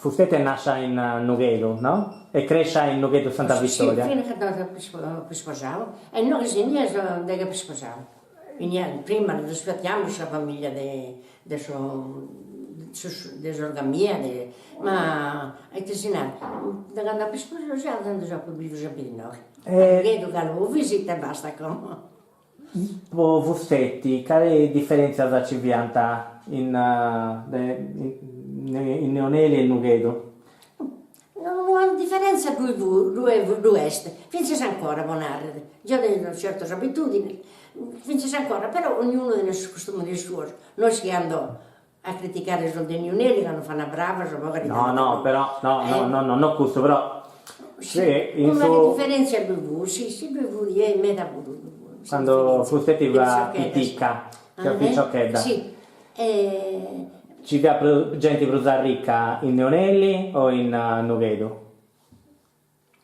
Fusteti est nascia in Nughedu, no? E crescia in Nughedu Santa Vittoria. Si, finas cando apo isposau, e inoghe si so dae chi apo isposau. Prima rispetiamus sa familia de de su de sorga mia de ma ite si narat, dae cando apo isposau tando so apo biviu sempre inoghe, a Nughedu galu po visita e basta como. Po Fusteti, cali diferentzias ci fiant in in Neoneli e Nughedu? Una diferentzia ddue ddue est, fintzas ancora po narrer, già tenint certas abitudines, fintzas ancora, però ognunu tenet sos costumenes suos, no est chi ando a criticare sos de Neoneli ca non fan a bravas o po caridade. No no però no no no no no custu però si in su una diferentzia ddue fut, si si ddue fut e meda puru ddue fut Cando Fusteti fiat pitica, fiat piciochedda. Si e Ci fiat prus genti prus arrica in Neoneli o in Nughedu?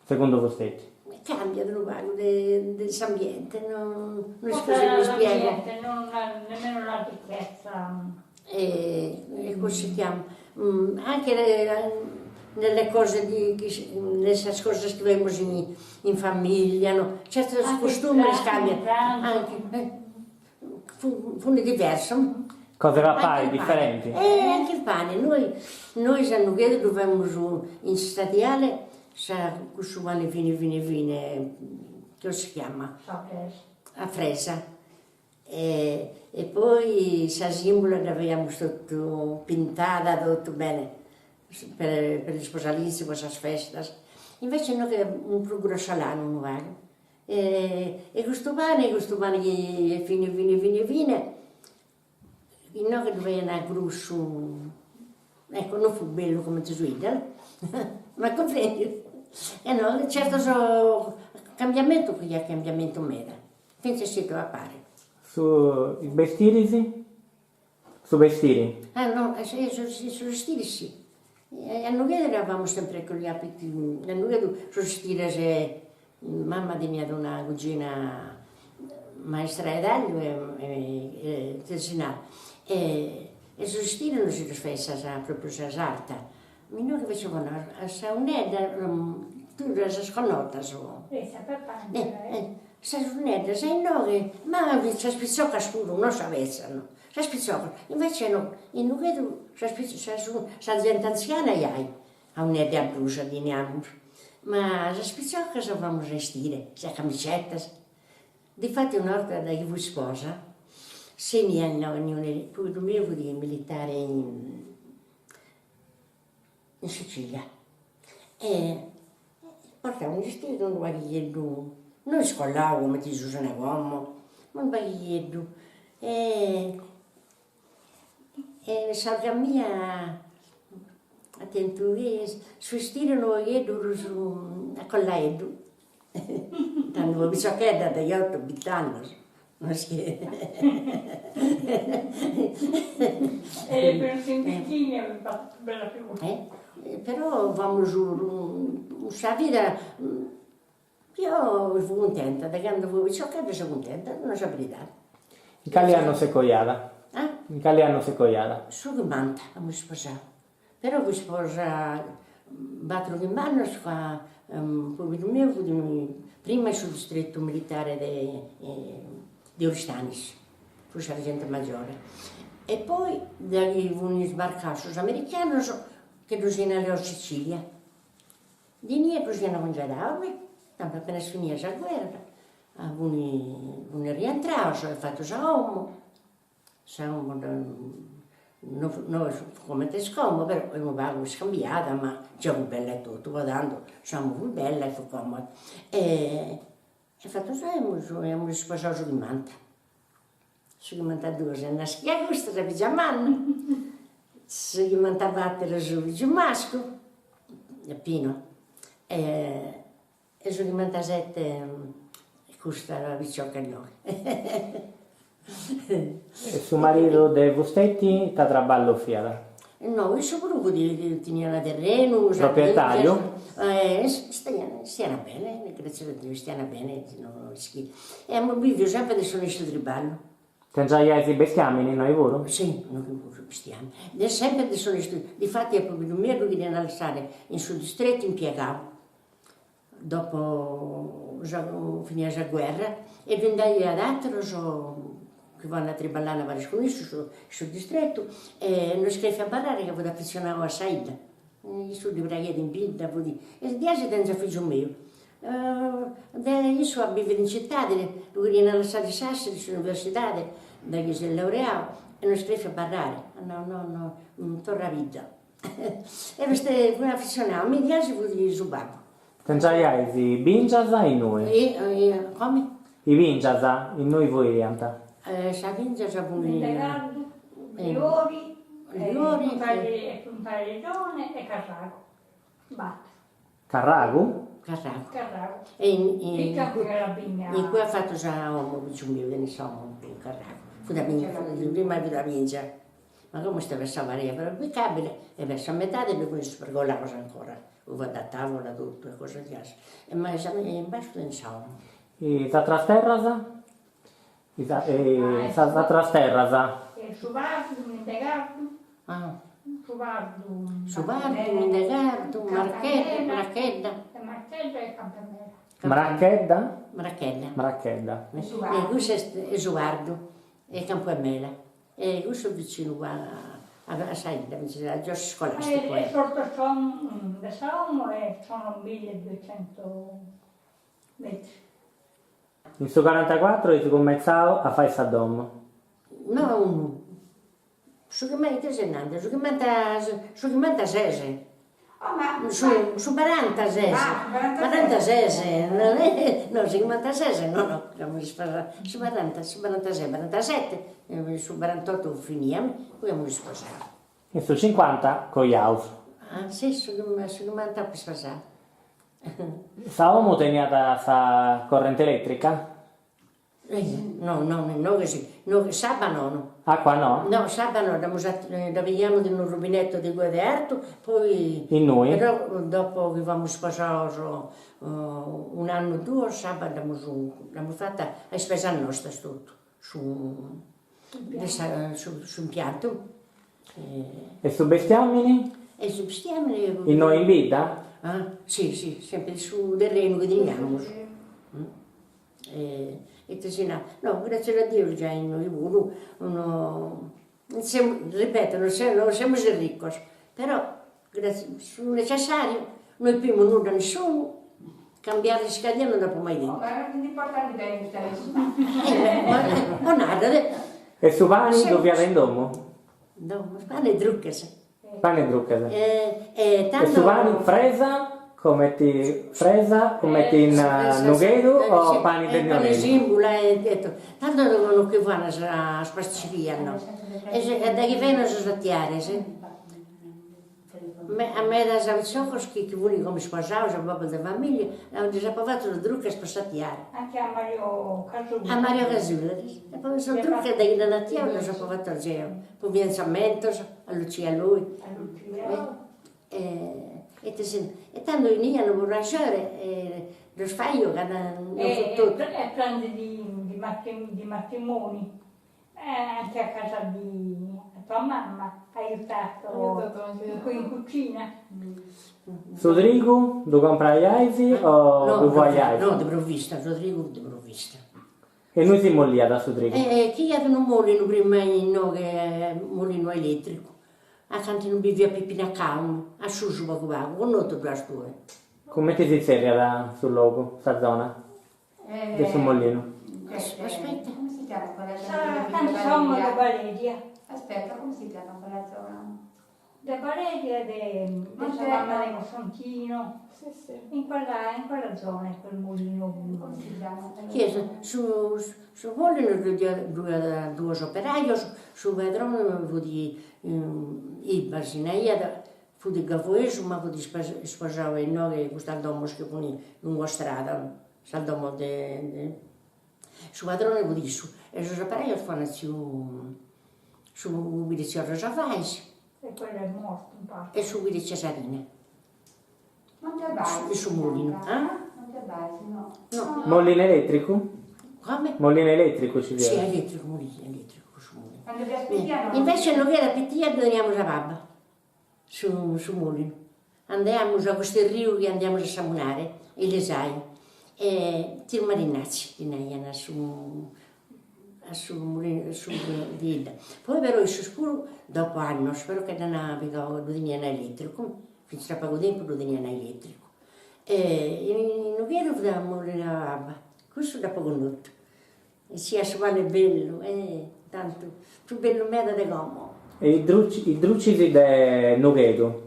Segundu Fusteti. Cambiat unu pagu de de s'ambiente, no no isco si mi ispiego. L'ambiente, non nemmeno la ricchezza. E come si chiama, anche nelle cose di chi nelle sas cosas chi faghimus in in familia no, certos costumenes cambiant, anche Funt diversos. Cosa 'e papai diferenti. E anche il pane, noi nois a Nughedu ddu faemus in s'istadiale sa cussu pane fine fine fine, come si chiama? Sa fresa. A fresa e e poi sa simbula dda faiamus totu pintada totu bene per per gli sposalizi po sas festas, invece inoghe est prus grossolanu unu pagu E e custu pane, custu pane chi est fine fine fine fine, inoghe ddu faiant a grussu, ecco non fut bellu comente su 'idda, ma cumprendi? E no, certos cambiamentu chi at cambiamentu meda, finzas si ddu apare. Su is bestiris? Su bestiri? Ah no, su bestiri si. A Nughedu eravamo sempre con gli abiti, a Nughedu sos bestires, mama teniat una cugina maistra 'e tagliu e ite si narat, e sos bestires nos si ddos faiat sa propriu sa sarta, ma inoghe invece sa 'unnedda tui ddas as connotas o? Sas 'unneddas inoghe, ma sas pitzocas puru, non sa betza no, sas pitzocas, invece no, in Nughedu sas sa zente antziana jai a 'unnedda a brusa ddi namus, ma sas pitzocas famus a 'estire, sas camicetas, difati una 'orta da chi fui isposa, s'enia inoghe in pobiddu miu fut militare in in Sicilia e portau unu bistiri unu paghigheddu, no iscollau cumenti si usan como, ma unu paghigheddu e e sorga mia at tentu su 'istiri unu pagheddu prus acollaeddu Tando fui piciochedda degheoto bint'annos, no est chi E però in bikini aveva fatto bella figura. Però famus sa vida, io fui cuntenta, de cando fui piciochedda seu cuntenta, nau sa beridadi. In cali annu s'est coiada? In cali annu s'est coiada? Su chimbanta amus isposau Però fui isposa battor chimb'annos ca pobiddu miu fut prima in su distrettu militare de de Oristanis, fut sergente maggiore, e poi da chi fun isbarcaos sos americanos che ddos iant leados in Sicilia, de inie ddos iant cungedados, tantu apenas finia sa guerra fun fun rientraos e fatu sa 'omo Sa 'omo no no est comente est como, però est unu pagu iscambiada, ma già fut bella etotu, po tando sa 'omo fut bella e fut comoda. E e fatu semus e amus isposadu su chimbanta, su chimbantaduos est naschia custa, sa fìgia manna, su chimbantabator su fìgiu mascu, Pino, e E su chimbantasete custa picioca inoghe. E su maridu de Fusteti ita traballu fiat? No, issu puru fut, teniat terrenu, Proprietariu? Stian stian bene, gratzias a Deus, stian bene, no ischit. E amus biviu sempre de s'onestu triballu. Tengiaiais bestiamini innoi puru? Si, innoi puru bestiamini. De sempre de s'onestu, difati a pobiddu miu ddu cheriant lassare in su distretu impiegau, dopo sa finia sa guerra, e bi nd'aiat ateros chi fuant a triballare paris cun issu in su distretu e no est cherfiu abarrare ca fut afetzionau a sa 'idda, issu ddi praghiat in bidda, fut, e diaici tengiu a figiu miu De issu at bividu in citade, ddu cheriant lassare in Sassari, in s'universidade, dae chi s'est laureau, e no est cherfiu abarrare, at nau no no, torru a bidda. E est fut afetzionau, mi diaici fut su babbu. Tengiaiais bingias innui? Come? I bingias innui fuiant? Sa bingias funt. Mendegardu, Liori, Puntaredone e Carrago. B'at. Carragu? Carragu. Carragu. E in in in cue at fatu sa 'omo figiu miu, tenit sa 'omo in Carragu. Fut a bingia, prima fut a bingia, ma como est sa paria fabbricabile e per sa metade bi funt is pergolaus ancora, uva da tavola totu e cosas diaici, e ma in basciu tenit sa 'omo. Is atras terras? Sas atras terras. Su Pardu, Mindegardu. Su Pardu. Su Pardu, Mindegardu, Marchedda, Marchedda. Marchedda e Campamela. Marchedda? Marchedda. Marchedda. E cussu est su Pardu e Campu 'e Mela. E cussu vicinu a a sa 'idda, a giossu scolasticu. E s'ortu de sa 'omo e sono milleduecento metri. In su corantacuatru eis cumentzau a fai sa domu. No, su chi ite ses nande, su chimbanta su chimbantases. Su su barantases, barantases, no su chimbantases no no, su baranta su barantases barantasete, su barantotto finiamus, poi amus isposau. In su cincuanta coiaus. Ah si, su su chimbanta apu isposau. Sa 'omu teniat sa corrente eletrica? No, no, inoghe si, inoghe, s'abba nono. Acqua no? No, s'abba no, dd'amus dda pighiamus de unu rubinetto de cue de artu, poi. Innui? Però dopo chi famus isposaos un'annu o duos s'abba dd'amus dd'amus fata a ispesas nostras totu, su de sa su impiantu. E su bestiamini? E su bestiamini. Innoi in bidda? Ah, si, si, sempre in su terrenu chi teniamus. E ite si narat, no, gratzias a Deus giai innoi puru no semus, ripeto, non non semus riccos, però su necessariu no 'epimus nudda a nisciunu, cambiale iscadìa non nd'apo mai tentu. Ma non ti nd'importat nudda de custa Po narrer. E su pani ddu fiat in domu? In domu, pane e druches. Pane e druches. E tando. E su pani fresa cometi fresa cometi in Nughedu o pani de Pane simbula e totu. Tando non che fuan sas pasticcerias no. E daghi faian sos atiares A medas piciocos chi chi funt como isposaus o babbos de familia, ddis apo fatu sos druches po s'atiare. Anche a Mario Casula. A Mario Casula, e poi sos druches de chi dd'ant atiau ddos apo fatos deo, po fiantzamentos, a Lucia Loi. A Lucia. E ite si e tando 'enian po praxere e ddos faio ca non fut totu. E pranzi di matrimoni Anche a casa di tua mamma, ha aiutato in cucina. Su trigu ddu compraiais o ddu faiais? No, de provvista, su trigu de provvista. E innui si molliat su trigu? E chi iat unu molinu prima inoghe, molinu elettricu, acanta innui biviat Pipina Cau, a susu pagu pagu, connotu ddu as tue. Cumenti si zerriat su logu, sa zona? De su molinu. Aspetta. Come si chiama quella zona? Sa canzone de Valeria. Aspetta, come si chiama quella zona? De Valeria de, de sa mamma de Costantino. Sì, sì. In quella, in quella zona è quel mulino. Come si chiama? Chi est su su molinu ddu iat duos operajos, su padronu fut Ibba si naiat Fut gavoesu ma fut isposau inoghe in custas domos chi funt lungo strada, sas domos de su padrone fut issu e sos operajos fuant tziu su pubiddu tziu Rosa Fais E quello è morto in parte. e su pubiddu Cesarina. Monte Albais. In su mulinu, ah? Monte Albais, no. No. Molinu elettricu? Come? Molinu elettricu ci Sì, fiat? elettricu, molinu elettricu cussu molinu. Cando fias pitia no? Invece in Nughedu a pitia ddu teniamus a paba, su su molinu. Andaiamus a custu riu chi andiamus a samunare, Ilisai, e tiu Marinazzi ddi naian a su a su mulinu su de 'idda. Poi però issos puru dopo annos però che dd'an pigau, ddu tenian elettricu, finzas a pagu tempus ddu tenian elettricu. E in Nughedu fiat molinu a abba, cussu dd'apo connotu. E siat su pane bellu, e tantu, prus bellu meda de como. E is drucis is drucis de Nughedu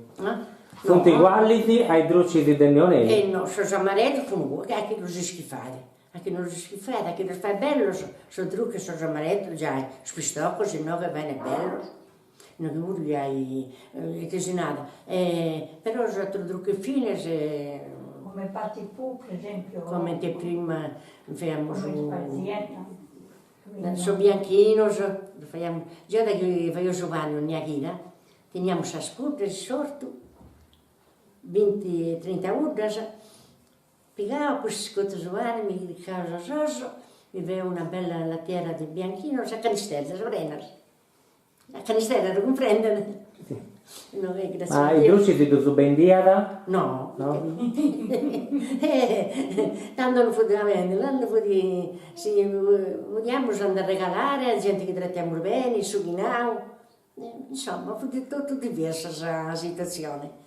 funt ugualis a is drucis de Neoneli? E no, sos amaretos funt ugualis, a chi los ischit fai, a chi los ischit fai, a chi los fait bellos, sos druches, sos amaretos giai, sos pistocos inoghe faent bellos, inoghe puru giai, ite si narat, però sos ateros druches fines Come patipù, per esempio. Comente prima faiamus Come sos bianchinos, los faiamus, già da chi faio su pane ogna chida, teniamus sas puddas in s'ortu, binti trinta puddas, pigao, pustis cotu su pane, mi chircao sos ous, mi faio una bella latiera de bianchinos a canisteddas prenas A canistedda ddu cumprendet? No, eh, grazie Ma a is Deus. drucis ddus bendiat? No. No? Tando non fut a bendere, tando fut si podiamus a nd'arregalare a genti chi trataiamus beni, su 'ighinau, insomma fut totu diversa sa situazione.